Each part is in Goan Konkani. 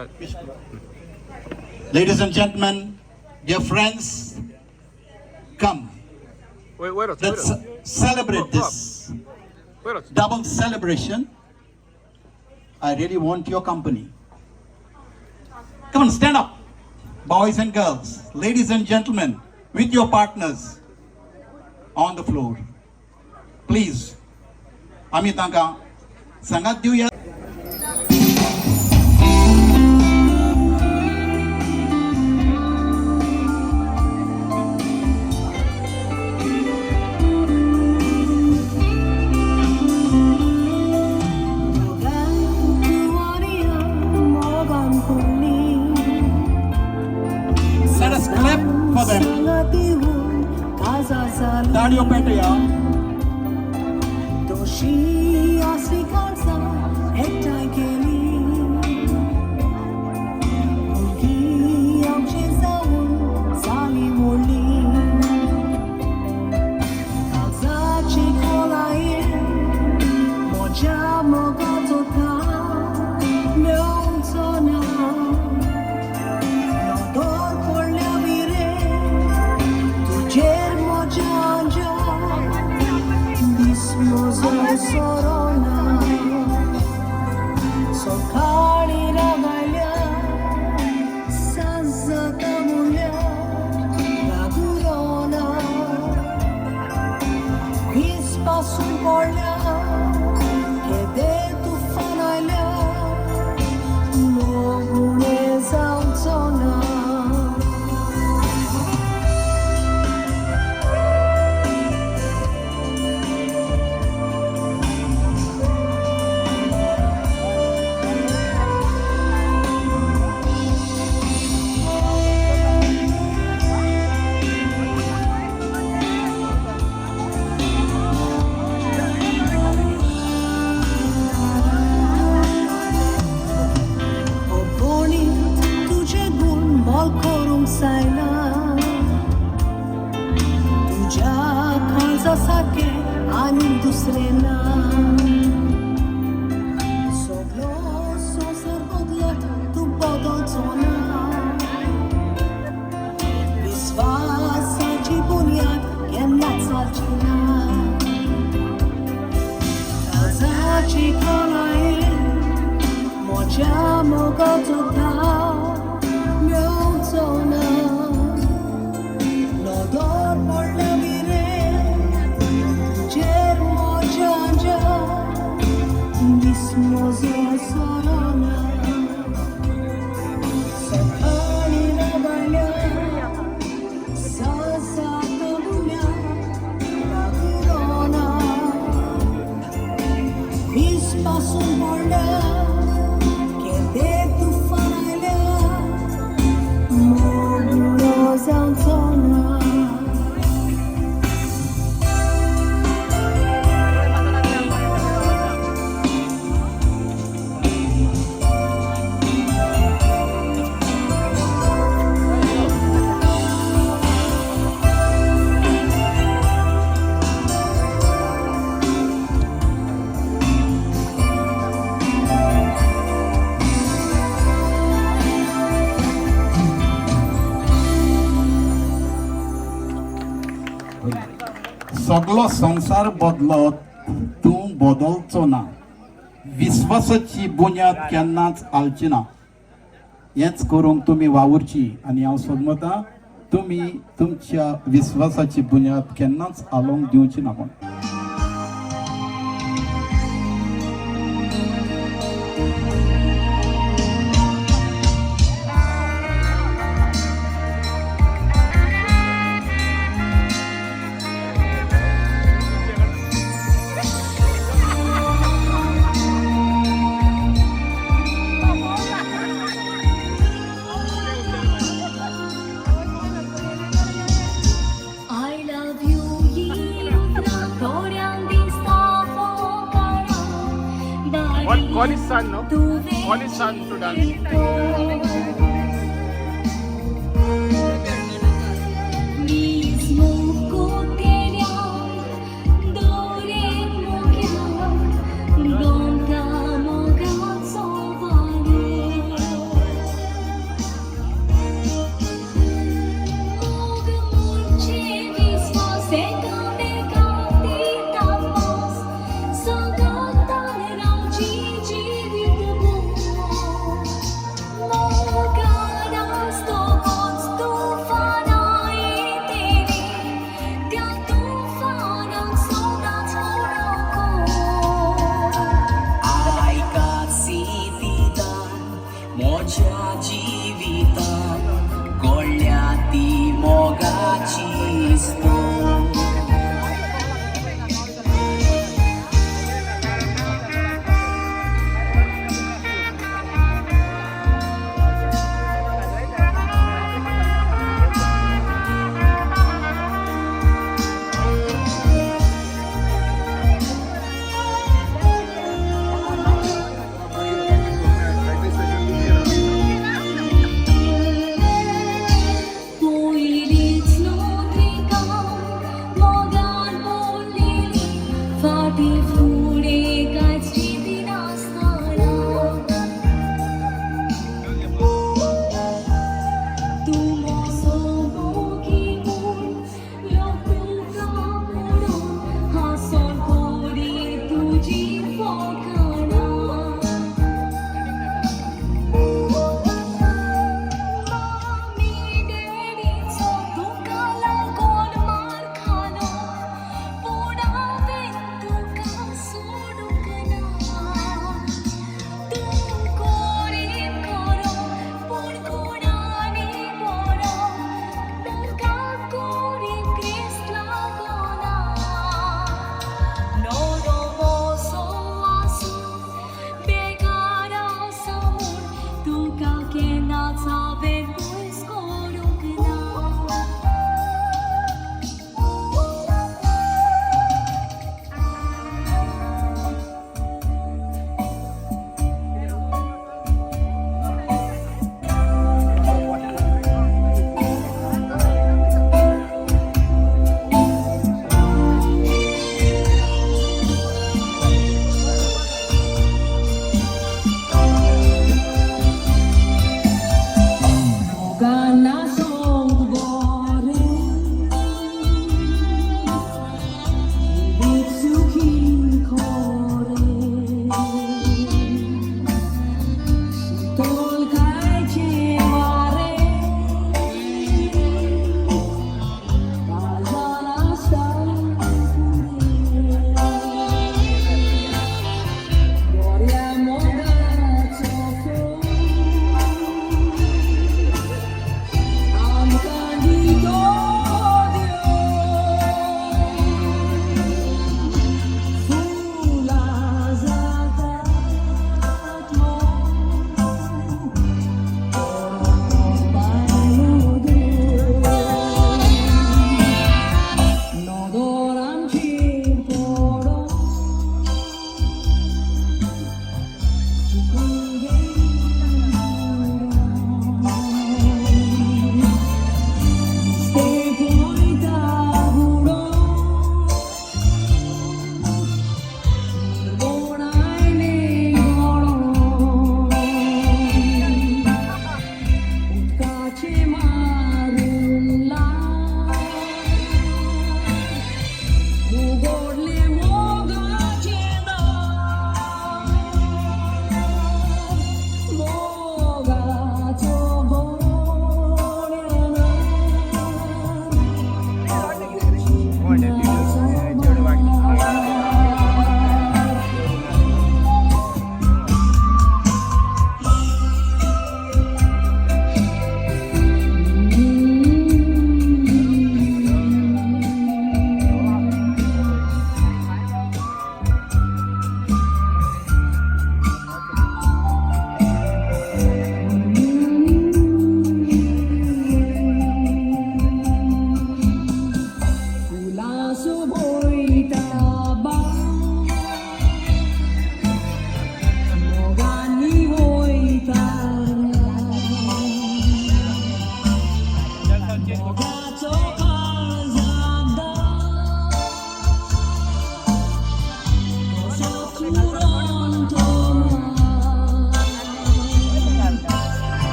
करतात. Ladies and gentlemen, dear friends, come. वयर वयर वच, Let's वयर वच, celebrate this वयर वच. Double celebration. I really want your company. Come on, stand up, boys and girls, ladies and gentlemen, with your partners on the floor. Please, आमी तांकां सांगात दिवया. Let us clap for them. ताळयो पेटया. तशी असली काळजां एकठांय केली भुरगीं आमची जावन जाली व्हडली काळजाची खोलायेन म्हज्या मोगाचो थाव मेवचो ना नदर पडल्या विरे तुजेर म्हज्या दीस म्हजो सोरोना सकाळी रागायल्या सांज जाता म्हणल्यार रागुरोना वीज पासून पडल्या केदे तुफान आयल्या मोग उणें जावचो ना. कोणी तुझे गुण मोल करूंक जायना तुज्या काळजा सारकें आनी दुसरें ना सगलो संवसार बदलत तूं बदलचो ना विस्वासाची बुन्याद केन्ना चालची ना काळजाची खोलायेन म्हज्या मोगाचो थाव मेवचो ना नदर पडल्या विरे तुजेर म्हज्या दीस म्हजो सोरोना सकाळी रागायल्या सांज जाता म्हणल्यार रागुरोना वीज पासून पडल्या केदे तुफान आयल्या मोग उणो जावचो ना. सगलो संवसार बदलत तूं बदलचो ना. विस्वासाची बुन्याद केन्नाच हालची ना. हेंच करूंक तुमी वावुरची आनी हांव सोदमतां तुमी तुमच्या विस्वासाची बुन्याद केन्नाच हालोवंक दिवची ना कोण. I love you ही थोड्यांक दिसता फोकाणां Call his son, no? तुवें Call his son to dance. वीज मुकुतेल्या दोरेन मुख्या गोमता मोगाचो वालो. म्हज्या जिवितांत गोळ्या ती मोगाची स्तोव.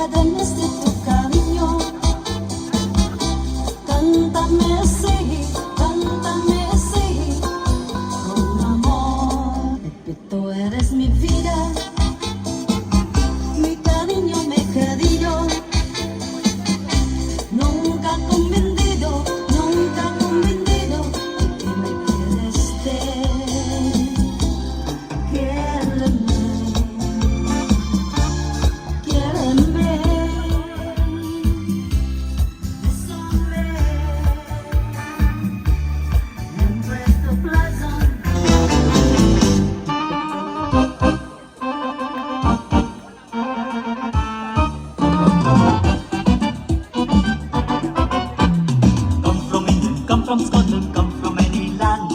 Cadenas de tu cariño. Cántame así, con amor. Pepito, eres mi vida, mi cariño, mi querido. Nunca convendido, nunca convendido, que me quieres Quiéreme, quiéreme, bésame, en tu plaza. Come from England, come from Scotland, come from any land.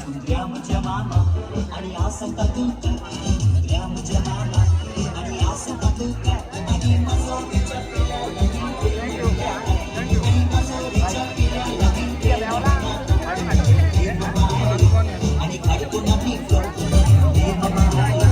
हुंदऱ्या म्हज्या मामा आनी हांव सांगता तुका, हुंदऱ्या म्हज्या मामा आनी हांव सांगता तुका, आनी म्हजो विचार केल्या लागीं, आनी म्हजो विचार केल्या लागीं, आनी काडून आमी हे मामा, आनी काडून आमी आनी म्हजो विचार केल्या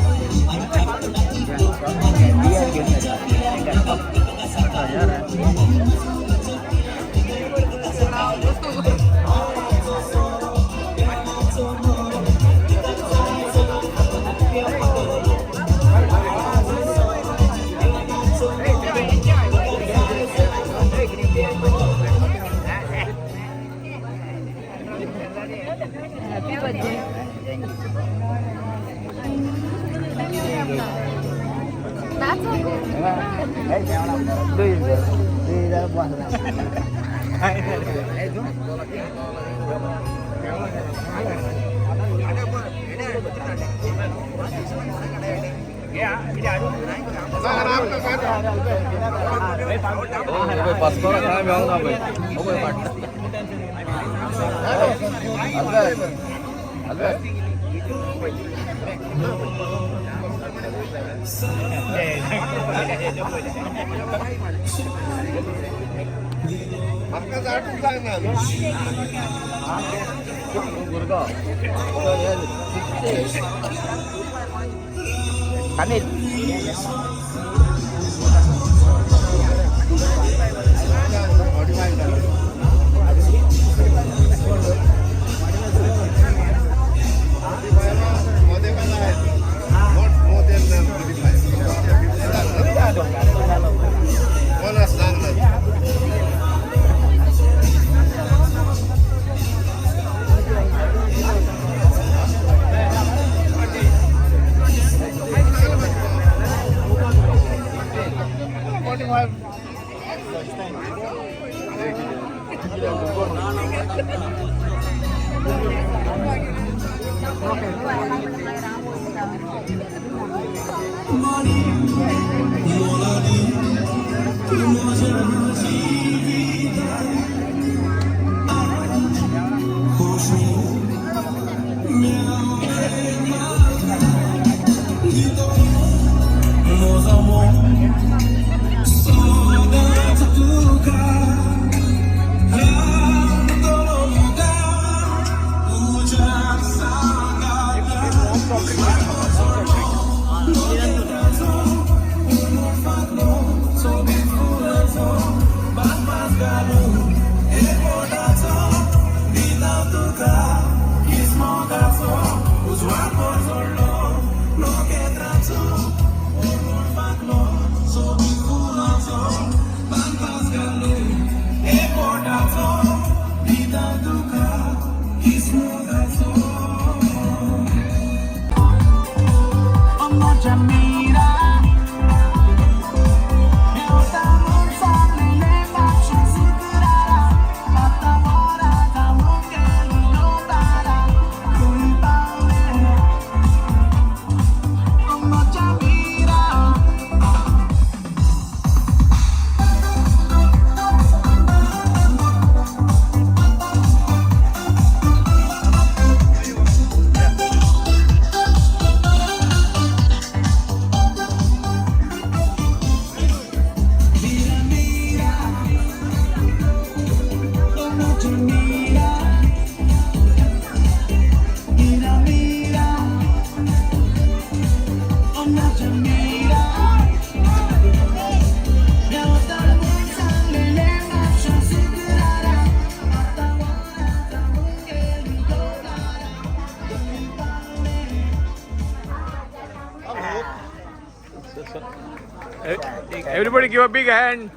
Everybody give a big hand.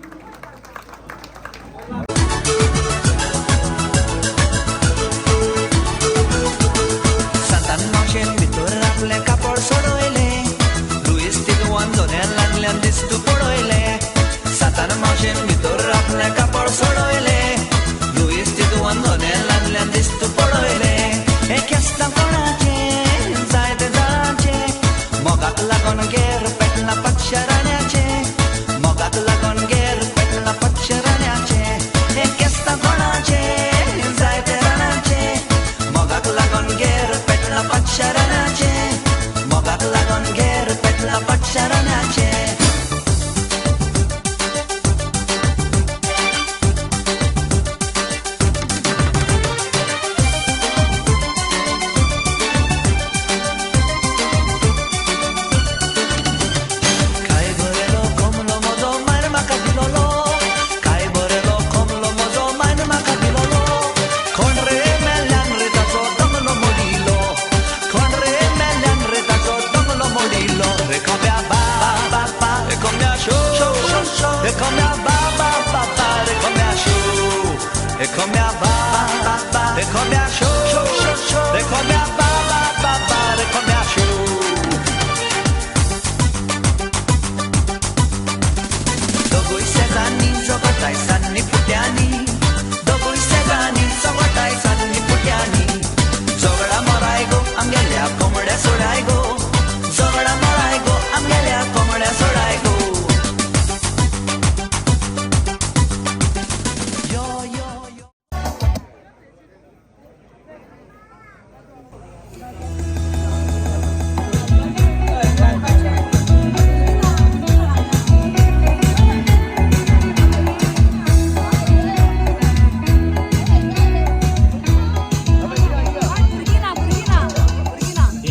Santan मावशेन भितर आपलें कापड सोडयलें, लुईस तिगवान दोनेलांतल्यान दिस्तू पळयलें. सांतान मावशेन भितर आपलें कापड सोडयलें, लुईस तिगवान दोनेलांतल्यान दिस्तू पळयलें. हें केस्तां कोणाचें जायते जाणांचें, मोगाक लागून गेर पेटलां पातशा राण्याचें, मोगाक लागून गेर पेटलां पातशा राण्याचें. हें केस्तां कोणाचें जायते जाणांचें, मोगाक लागून गेर पेटलां पातशा राण्याचें, मोगाक लागून गेर पेटलां पातशा राण्याचें. काय बरेलो कोमलो म्हजो मायन म्हाका दिलोलो, काय बरेलो कोमलो म्हजो मायन म्हाका दिलोलो. कोण रे मेल्ल्यान रे ताचो दंगलो मोडिलो, कोण रे मेल्ल्यान रे ताचो दंगलो मोडिलो. रे कोम्या बा बा बा, रे कोम्या शो शो शो, रे कोम्या बा बा बा बा, रे कोम्या शो, रे कोम्या बा बा बा, रे कोम्या शो शो शो, रे कोम्या बा बा बा बा, रे कोम्या शो. दोगूय शेजान्नी झगडटाय सान्नी फुट्यांनी, दोगूय शेजान्नी झगडटाय सान्नी फुट्यांनी. झगडा मराय गो आमगेल्या कोंबड्या सोडाय गो, झगडा मराय गो आमगेल्या कोंबड्या सोडाय गो. यो यो यो.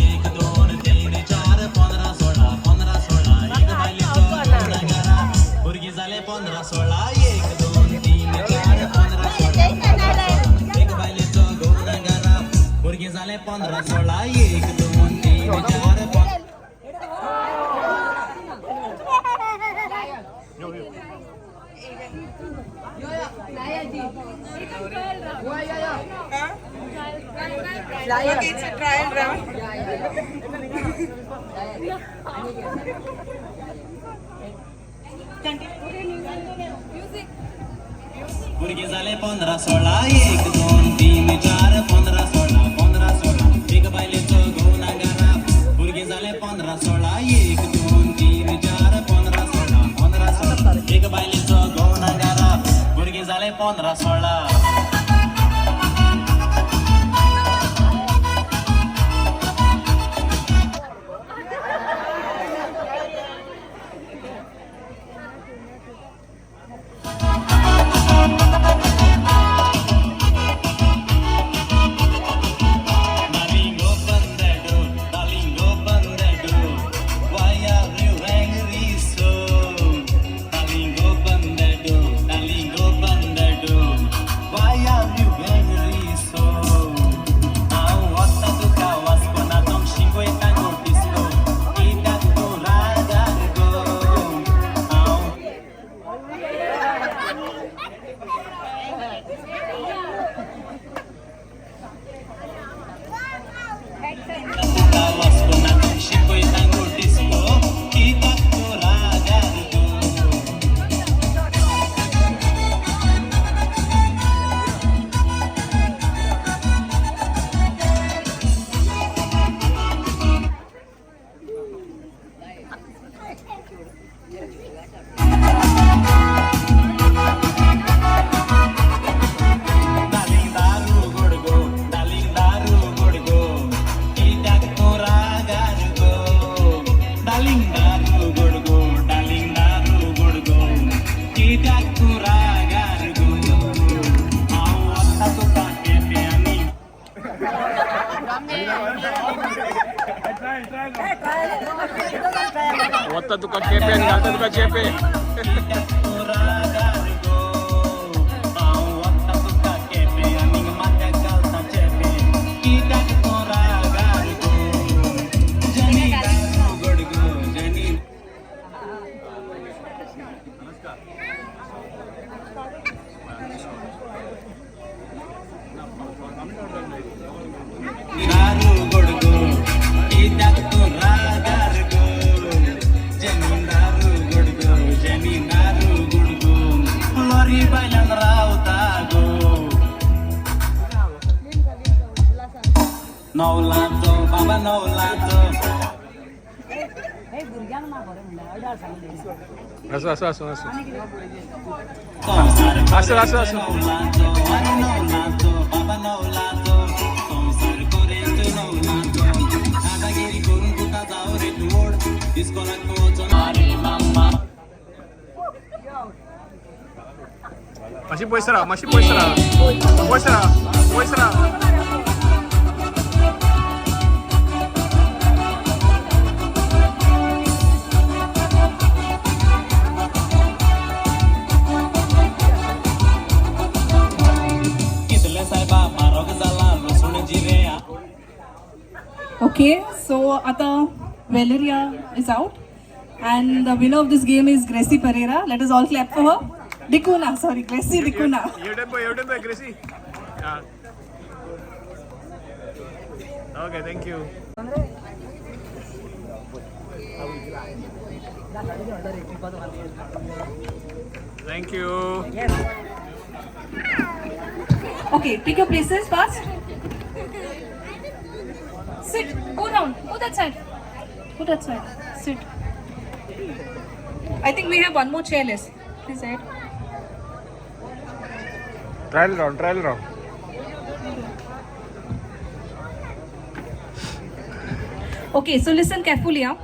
एक दोन तीन चार 15 16 15 16 एक बायलेचो घरा भुरगीं जाले 15 16. 1 2 3 4 15 16 एक बायलेचो घोव घरा भुरगीं जाले 15 16. 1 2 3 4 15. Okay, it's a trial round. भुरगीं जाले 15 16. 1 2 3 4 15 16 15 16 एक बायलेचो घोव ना घरा भुरगीं जाले 15 16. 1 2 3 4 15 16 15 16 एक बायलेचो घोव ना घरा भुरगीं जाले 15 16. Darling, open the door, darling, open the door. Why are you angry so? Darling, open the door, darling, open the door. Why are you angry so? हांव वता तुका वास्को नाचोंक शिकयता गो डिस्को, कित्याक तूं रागार गो? हांव तुका वास्को नाचोंक शिकयता गो डिस्को, कित्याक तूं रागार गो? डार्लिंग दारू गोड गो, डार्लिंग दारू गोड गो, कित्याक तूं रागार गो? डार्लिंग दारू गोड गो, डार्लिंग दारू गोड गो, कित्याक तूं रागार गो? हांव वता तुका केपें आनी वता तुका केपे आनी घालता तुका चेपे. कित्याक तूं रागार गो? हांव वता तुका केपें आनी माथ्याक घालता चेपें, कित्याक तूं रागार गो? जनी दारू गोड गो, जनी. नवलाचो बाबा नवलाचो. असो असो असो असो संवसार असो असो असो. नवलाचो आनी नवलाचो बाबा नवलाचो संवसार करें तूं नवलाचो दादागिरी करून तुका जाव रे तूं व्हड इस्कोलाक तूं वचोन अरे मामा. मातशी पयस राव, मातशी पयस राव, पयस राव, पयस राव. कितले सायबा म्हारग जाला लसूण जिरें. Okay, so आता Valeria is out and the winner of this game is Gracie Pereira. Let us all clap for her. Dicuna, sorry, Gracie Dicuna. हेवटेन पळय, हेवटेन पळय Gracy. Okay, thank you. Thank you. Okay, pick your places fast. Sit, go round, go that side. Go that side, sit. I think we have one more chair less. Please add. Trial round, trial round. Okay, so listen carefully. Huh?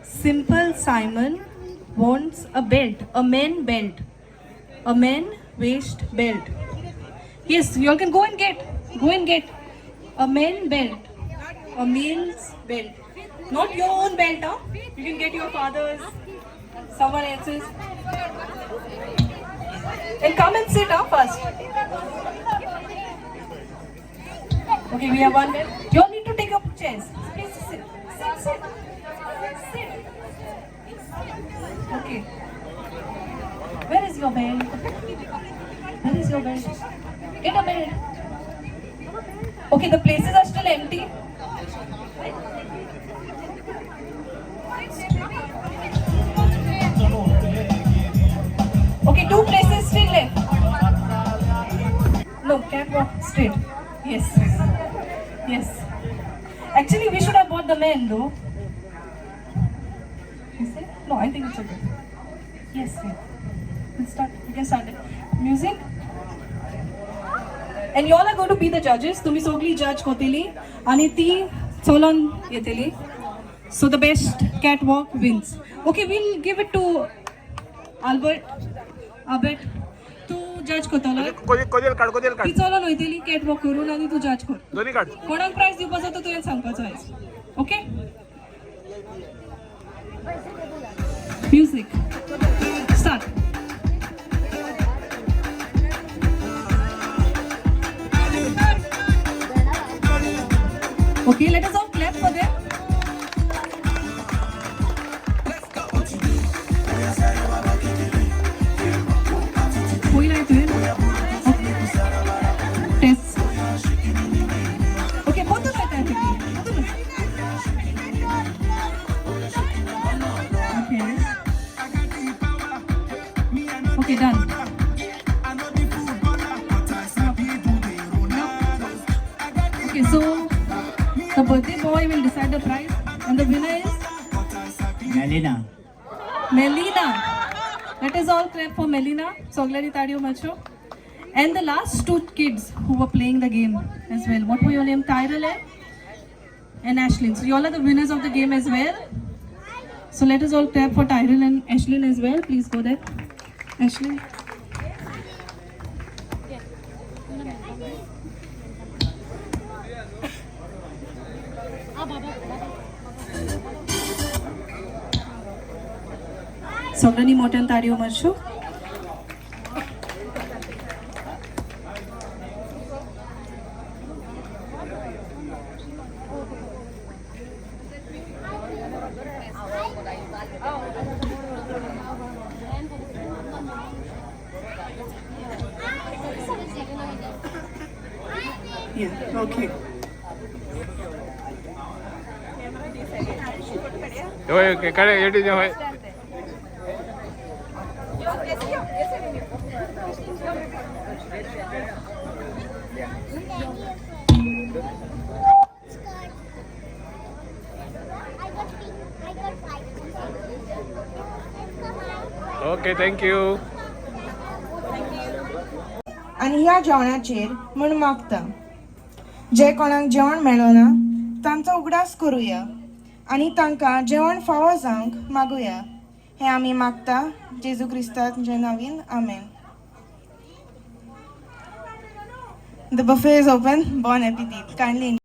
Simple Simon wants a belt, a man belt, a man waist belt. Yes, you all can go and get, go and get a man belt, a male's belt. Not your own belt, huh? You can get your father's, someone else's. And come and sit, huh, first. Okay, we have one belt. You all need to take up chairs. Please sit. Sit, sit. Sit. Okay. Where is your belt? Where is your belt? Get a belt. Okay, the places are still empty. Okay, two places still left. No, catwalk straight. Yes. Yes. Actually, we should have bought the men though. Is it? No, I think it's okay. Yes, yeah. We'll start. We can start it. Music. And you all are going to be the judges. तुम्ही सगळी जज कोतेली आणि ती चलोन येतली. So the best catwalk wins. Okay, we'll give it to Albert. Albert, तू जज कोतलो. कोदेल काड, कोदेल काड. ती चलोन वयतली कॅटवॉक करून आनी तूं जज कर. दोन्ही काड. कोणाक प्रायज दिवपाचो तो तुवें सांगपाचो आयज. Okay, music start. Okay, let us all clap for them. पयलें तुवें टेस्ट. ओके, बदलून वयता बदलून. Okay. Okay, done. Okay, so the birthday boy will decide the prize, and the winner is Melina. Melina. Let us all clap for Melina. सगळ्यांनी ताळयो मारच्यो. And the last two kids who were playing the game as well. What were your name? Tyrell and Ashlyn. So you all are the winners of the game as well. So let us all clap for Tyrell and Ashlyn as well. Please go there. Ashlyn. सगळ्यांनी मोठ्यान ताळयो मारच्यो. Yeah, okay. होय, काड एटी होय. Okay, thank you. आनी ह्या जेवणाचेर म्हूण मागता, जे कोणाक जेवण मेळना तांचो उगडास करुया आनी तांकां जेवण फावो जावंक मागुया. हें आमी मागता जेजू क्रिस्ताच्या नांवीन, आमेन. The buffet is open. Bon appetit. Kindly.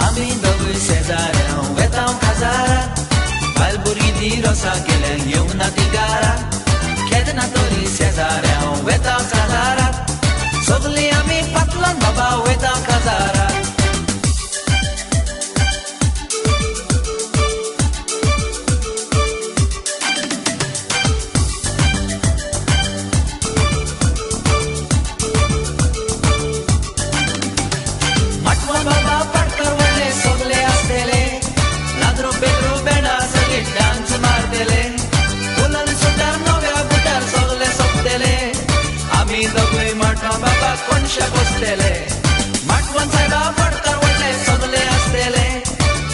आमी दोगूय शेजाऱ्यां वेता काजाराक, बायल भुरगीं ती रोसा गेल्या येवना ती घरा. केन्ना तरी शेजाऱ्यां वेता काजाराक, सगलीं आमी फाटल्यान बाबा वेता काजाराक. माटवा बाबा पाटकार व्हडले सगले आसतले, लाद्रो पेद्रो बेणा सगळे डान्स मारतले, फुलान सुटार नव्या बुटार सगले सोंपतले. आमी दोगूय माटवा बाबा कोणशा बसतले. माटवान सायबा पाटकार व्हडले सगले आसतले,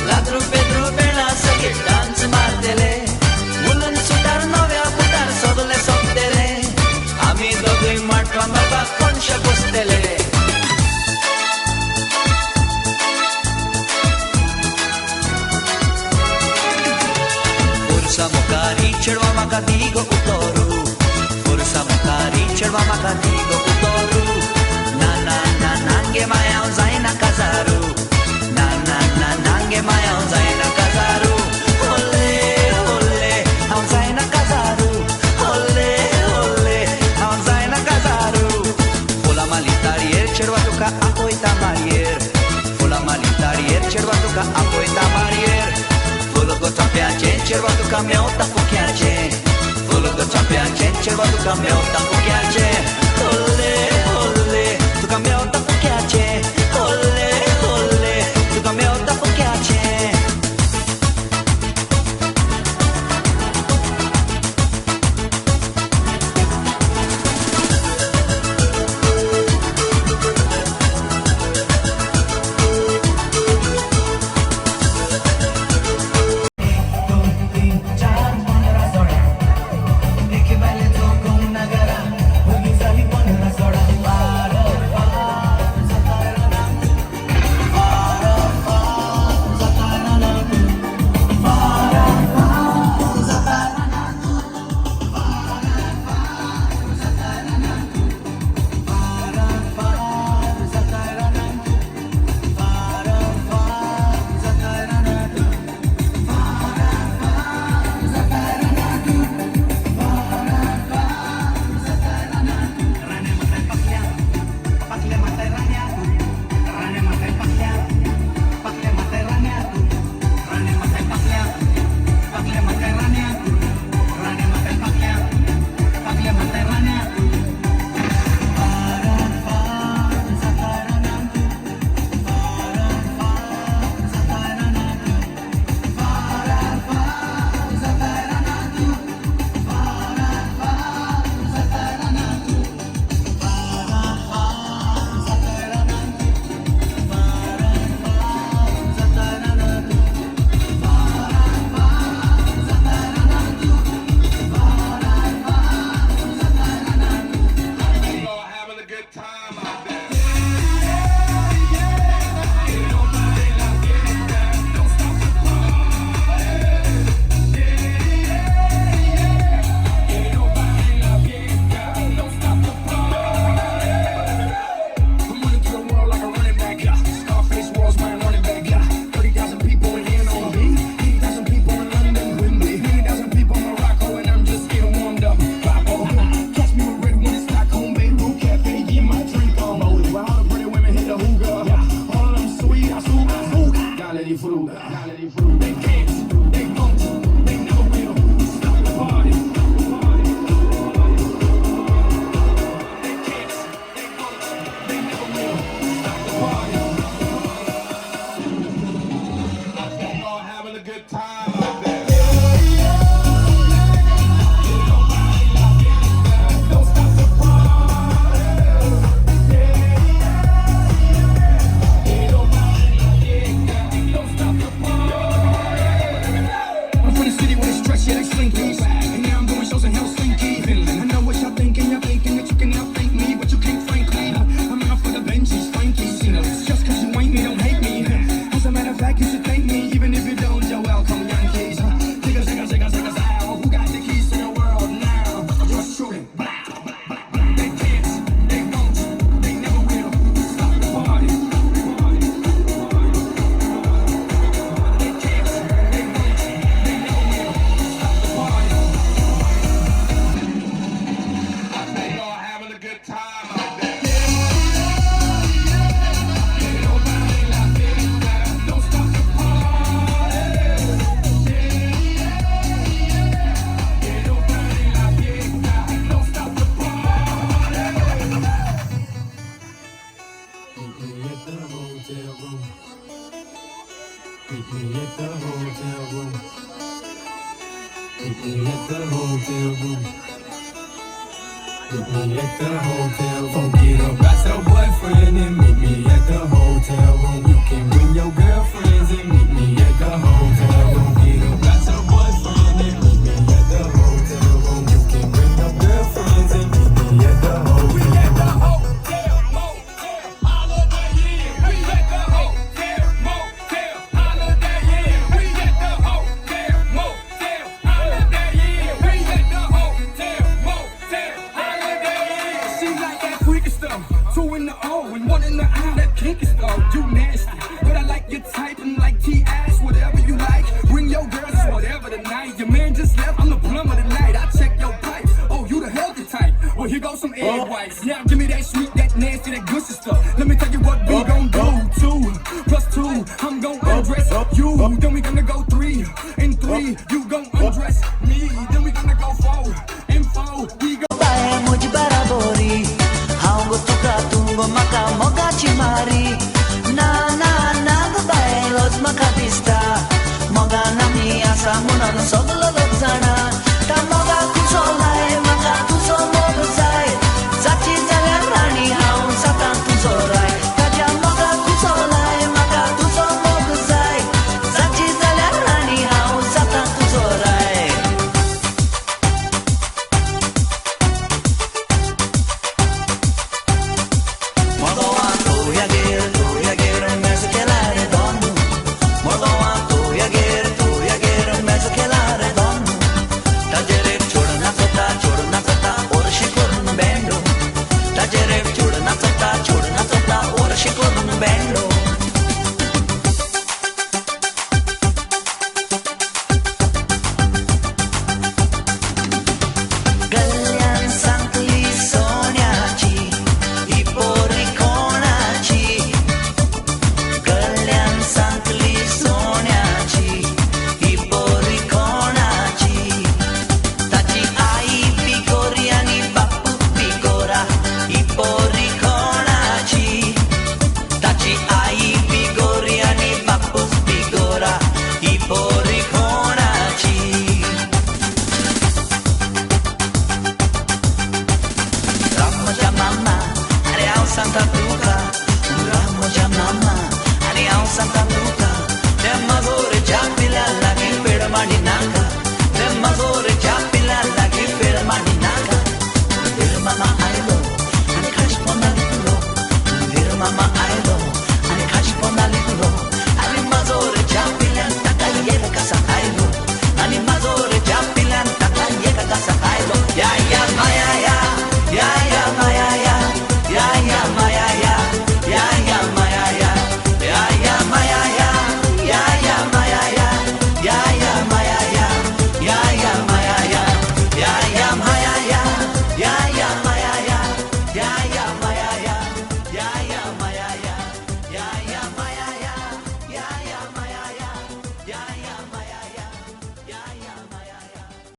लाद्रो पेद्रो बेणा सगळे डान्स मारतले, फुलान सुटार नव्या बुटार सगले सोंपतले. आमी दोगूय माटवा बाबा कोणशा बसतले. फुरसा मुखारी चेडवा म्हाका दी गो उतोरू, फुरसा मुखारी चेडवा म्हाका दी गो उतोरू. ना ना ना नांगे माया हांव जायना काजारू, ना ना ना नांगे माया हांव जायना काजारू. ओले ओले हांव जायना काजारू, ओले ओले हांव जायना काजारू. फुलां माली ताळयेर चेडवा तुका आपयता माळयेर, फुलां माली ताळयेर चेडवा तुका आपयता माळयेर. फुल गो चांप्याचें चेडवा तुका मेवता फुक्याचें, फुल गो चांप्याचें चेडवा तुका मेवता फुक्याचें. ओले ओले तुका मेवता फुक्याचें, ओले ओले तुका मेवता फुक्याचें. 3, 4, 15, 16. एके बायलेचो घोव ना घरा, भुरगीं. Meet me at the hotel. Forget about your boyfriend and meet me at the hotel room. You can bring your girlfriends and meet me at the hotel room. Forget about your boyfriend and meet me at the hotel room. You can bring your girlfriends and meet me at the hotel. We at the hotel, motel, Holiday Inn. We at the hotel, motel, Holiday Inn. We at the hotel, motel, Holiday Inn. We at the hotel, motel, Holiday Inn. She like that freaky stuff. Two in the O and one in the I. That kinky stuff. You nasty, but I like your type and like T.I.'s, whatever you like. Bring your girls, it's whatever tonight. Your man just left, I'm the plumber tonight. I check your pipes. Oh, you the healthy type. Well, here goes some egg whites. Now give me that sweet, that nasty, that gushy stuff. Let me tell you what we gon' do. 2 + 2, I'm gon' undress you. Then we gonna go 3 and 3. You gon' undress me. Then we gonna go 4 and 4. We go. बाये मुझ बराबरी हांव गो तुका तूं गो म्हाका मोगाची मारी ना ना ना गो बाये लज म्हाका दिसता मोगान आमी आसा म्हणून सगलो लोक जाणा ता मोगा तुजो लाय म्हाका तुजो मोग जाय जाची जाल्यार राणी हांव जाता तुजो राय ताज्या मोगा तुजो लाय म्हाका तुजो मोग जाय जाची जाल्यार राणी हांव जाता तुजो राय. मडगांवां तुज्यागेर मेज केला रे दोन, मडगांवां तुज्यागेर मेज केला रे दोन, ताजेर एक चेडूं नाचता चेडूं नाचता ओरशी करून बेंडो, ताजेर एक चेडूं नाचता चेडूं नाचता ओरशी करून बेंडो. गल्ल्यान सांगली सोन्याची ही पोरी कोणाची, गल्ल्यान सांगली सोन्याची ही पोरी कोणाची, ताची आई पिकोरी आनी बापू पिकोरा ही पोरी कोणाची, ताची आई पिकोरी आनी बापू पिकोरा ही पोरी कोणाची. राम म्हज्या मामा आरे हांव सांगता तुका, राम म्हज्या मामा आरे हांव सांगता तुका.